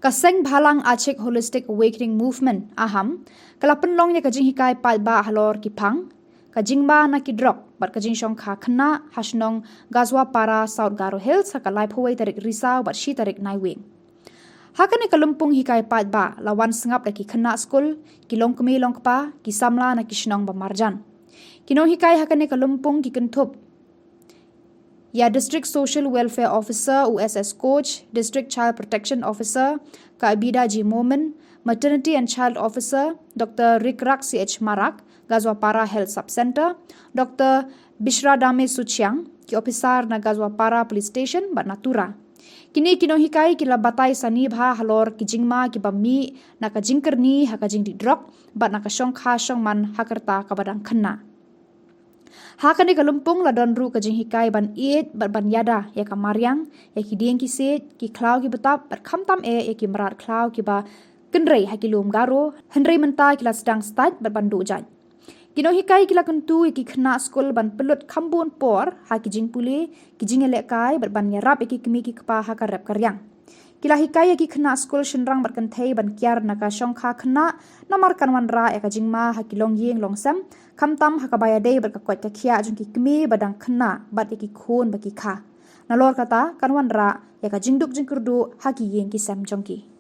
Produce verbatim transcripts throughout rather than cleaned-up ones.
Ka Seng Bhalang Achik Holistic Awakening Movement, AHAM, ka la pynlong ïa ka jinghikai paidbah halor ki phang, ka jingma na ki drok, bad ka jingshongkha khynnah ha shnong Gajwapara, South Garo Hills, ha ka laiphew wei tarik Risaw bad shi tarik Naiwieng. Ha kane ka lympung hikai paidbah la wan sngap da ki khynnah skul, ki longkmie longkpa, ki samla na ki shnong ba marjan. Ki nonghikai ha kane ka lympung ki kynthup ïa District Social Welfare Officer, u S S Coach, District Child Protection Officer, ka Abida G Momin, Maternity and Child Officer, Doctor Rikrak C H Marak, Gajwapara Health Sub Center, Doctor Bishradame Suchiang, ki officer na Gajwapara Police Station bad na Tura. Kine ki nonghikai ki la batai sani bha halor ki jingma kiba mih na ka jingkyrni ha ka jingdih drok bad na ka shongkha shongman ha ka rta kaba dang khynnah. Ha kane ka lympung la don ruh ka jinghikai ban ïeit bad ban ïada ïa ka mariang, ïa ki dieng ki siej, ki khlaw ki btap, bad khamtam eh ïa ki mrad khlaw kiba kynrei ha ki lum Garo, hynrei mynta ki la sdang stait bad ban duh jait. Ki nonghikai ki la kyntu ïa ki khynnah skul ban pynlut kham bun por ha ki jingpule, ki jingïalehkai, bad ban ïarap ïa ki kmie ki kpa ha ka rep ka riang. Ki la hikai ïa ki khynnah skul shynrang bad kynthei ban kiar na ka shongkha khynnah, namar kan wanrah ïa ka jingma ha ki longïing longsem, khamtam ha kaba ïadei bad ka koit ka khiah jong ki kmie ba dang khynnah bad ïa ki khun ba ki kha. Nalor kata kan wanrah ïa ka jingduk jingkyrduh ha ki ïing ki sem jong ki.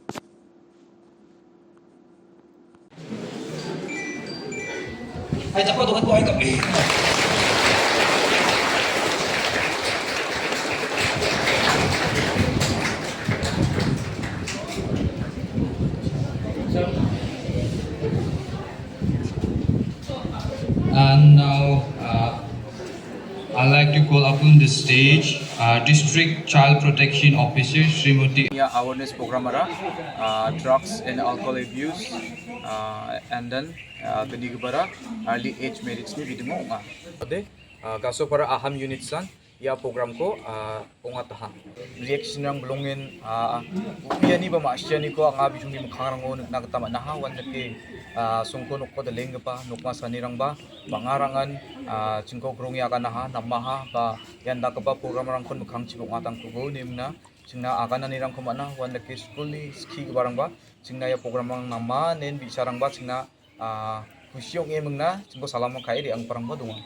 And now, uh, I'd like to call upon the stage, uh, District Child Protection Officer, Srimati. Ya, awareness program ara, uh, drugs and alcohol abuse, uh, and then, uh, kani ka bara, early age marriage ni bidingo nga. Ade, uh, Gajwapara AHAM unit san, ïa program ko, ah, ong ata ha. Reaction rang blongin, ah, u ïa ni ba ma sia ni ko nga bi jung ni mkhang rang o na kata ma naha wan da ke, ah, sungko nuk ko da leng ba nuk ma sani rang ba, ba nga rangan, ah, jingko grong ïa ka naha, nam ma ha, ba ïa nda ka ba program rang kon mkhang chi ba nga tang ko go ni mna, jingna aga na ni rang ko ma na, wan da ke school ni ski ka ba rang ba, jingna ïa program rang nam ma, nen bi sa rang ba, jingna, ah, kusiong e mengna, jingko salam kai ri ang parang ba dunga.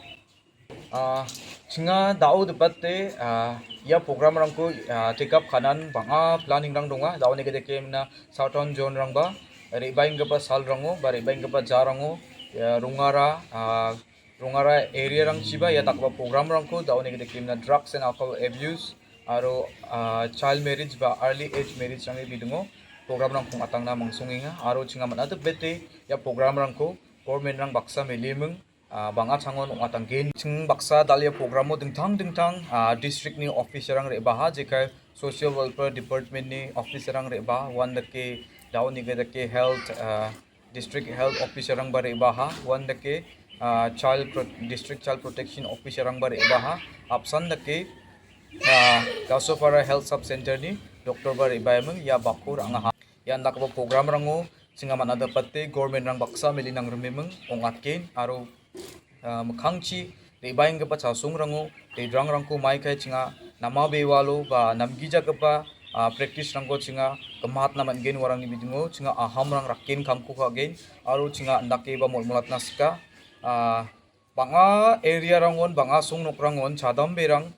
Ah, chinga dau de batte, ah, ïa program rang ko, ah, take up kanan bang, ah, planning rang dunga, dau ne kede kem na Southern Zone rang ba, ri baing ke ba sal rango, ba ri baing ke ba ja rango, ïa Rungara, ah, Rungara area rang chiba, ïa tak ba program rang ko, dau ne kede kem na drugs and alcohol abuse, aro, ah, child marriage ba early age marriage rang bi dungo, program rang ko atang na mangsung inga, aro chinga mana de batte, ïa program rang ko, government rang baksa melimeng, ah, bang a changon ong atang gen. Ching baksa dal ïa program o dingtang dingtang, ah, district ni officer rang re baha, jekai social welfare department ni officer rang re ba, wan da ke dau ni ke da ke health, ah, district health officer rang ba re baha, wan da ke, ah, child pro-, district child protection officer rang ba re baha, apsan da ke, ah, Gajwapara health sub center ni doctor ba re ba meng ïa bakur ang ha. Ïa nda ka ba program rang o, chinga mana de batte government rang baksa meli nang rememeng, ong at ken, aro, ah, mkhang chi, de baing ke ba cha sung rang o, de drang rang ko mai kai chinga, nama be walo, ba nam gija ke ba, ah, practice rang ko chinga, kemat na man gen warang ni bidingo, chinga aham rang rakin kam ko ka gen, aro chinga nda ke ba mol molat naska, ah, banga area rang on, banga sung nok rang on, chadam be rang,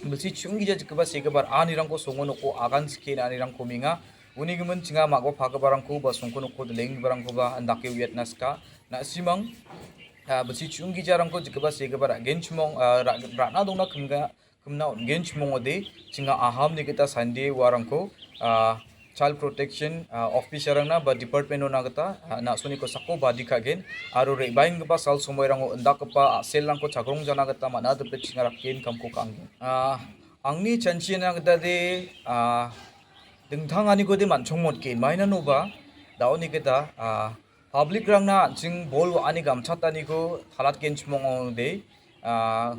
Bilsi chung gija jikba se gabar ani rang ko songo noko agan skin ani rang ko minga. Uni gimen chinga magba pha gabar rang ko ba songko noko deleng gabar rang ko ba anda ke wiat naska. Na simang, ah, bilsi chung gija rang ko jikba se gabar agen chumong, ah, ra-, rana dong na kumga, kumna gen chumong ode, chinga aham ni kita Sunday warang ko, ah, child protection, ah, officer rang na ba department na kata, ah, na suni ko sako ba di kagen, aro re baing ba sal sumoi rang o nda kapa, ah, sel rang ko chagrong jana kata mana de pet chinga rakin kam ko kang. Ah, angni chanchi na kata de, ah, dingthang ani ko de man chong mot ke, mai na no ba, dau ni kata, ah, public rang na ching bol wa ani gam chat ani ko halat ken chumong de, ah,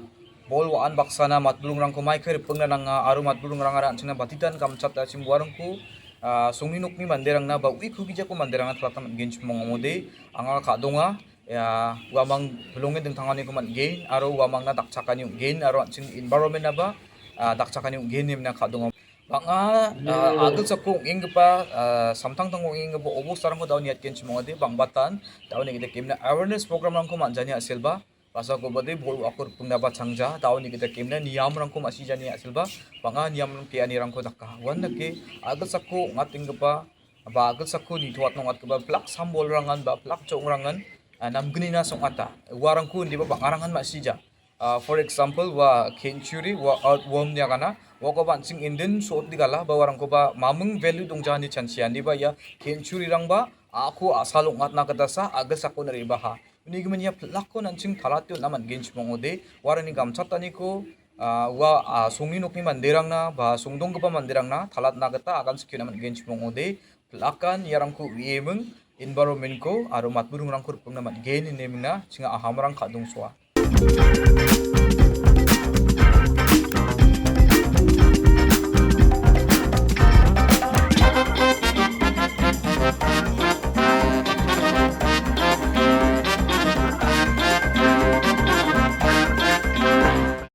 bol wa an baksa na matbulung rang ko mai kher peng na nanga, aro matbulung rang ara ching na batitan gam chat da chim warang ko, ah, sungni nukni manderang na ba wi ku gija ko manderang na thalat na gen chumong de, anga ka donga, ya, wamang belongin dingthang ani ko man gen, aro wamang na dakchak ani gen, aro ching environment na ba, ah, dakcha kane u gen ne mynne ka dong. Ba nga, ah, a gilsakko ong ing ba, ah, samtang tang ong ing ba obos tarang ko daw niat ken chimong ade bang batan daw ne kita kim na awareness program rang ko man jani asil ba. Basa ko bade bol akur pung da ba changja daw ne kita kim na niam rang ko masi jani asil ba. Ba nga niam rang ke ani rang ko dakka. Wan da ke a gilsakko ngat ing ba, ba a gilsakko ni tuat nongat ke ba plak sambol rangan ba plak chong rangan, ah, nam gni na song ata. Wa rang ko ndi ba ba nga rangan masi ja. Ah, for example, wa khenchuri, wa earthworm nya kana, wa ko ban sing inden sot di gala, ba warang ko ba mamung value dong jani chansian di ba ya khenchuri rang ba, aku asal ngat na kata sa, agil sakon ri ba ha. Ni gmen ya plak ko nan sing thalat yo naman gen chmong ode, warani gamchat tani ko, ah, wa, ah, sungni nokni mandirang na, ba sungdong ko ba mandirang na, thalat na kata, akan sikyo naman gen chmong ode, plakan ya rang ko iemeng, environment ko, aromat burung rang ko rupung naman gen inemeng na, singa aham rang kadung swa.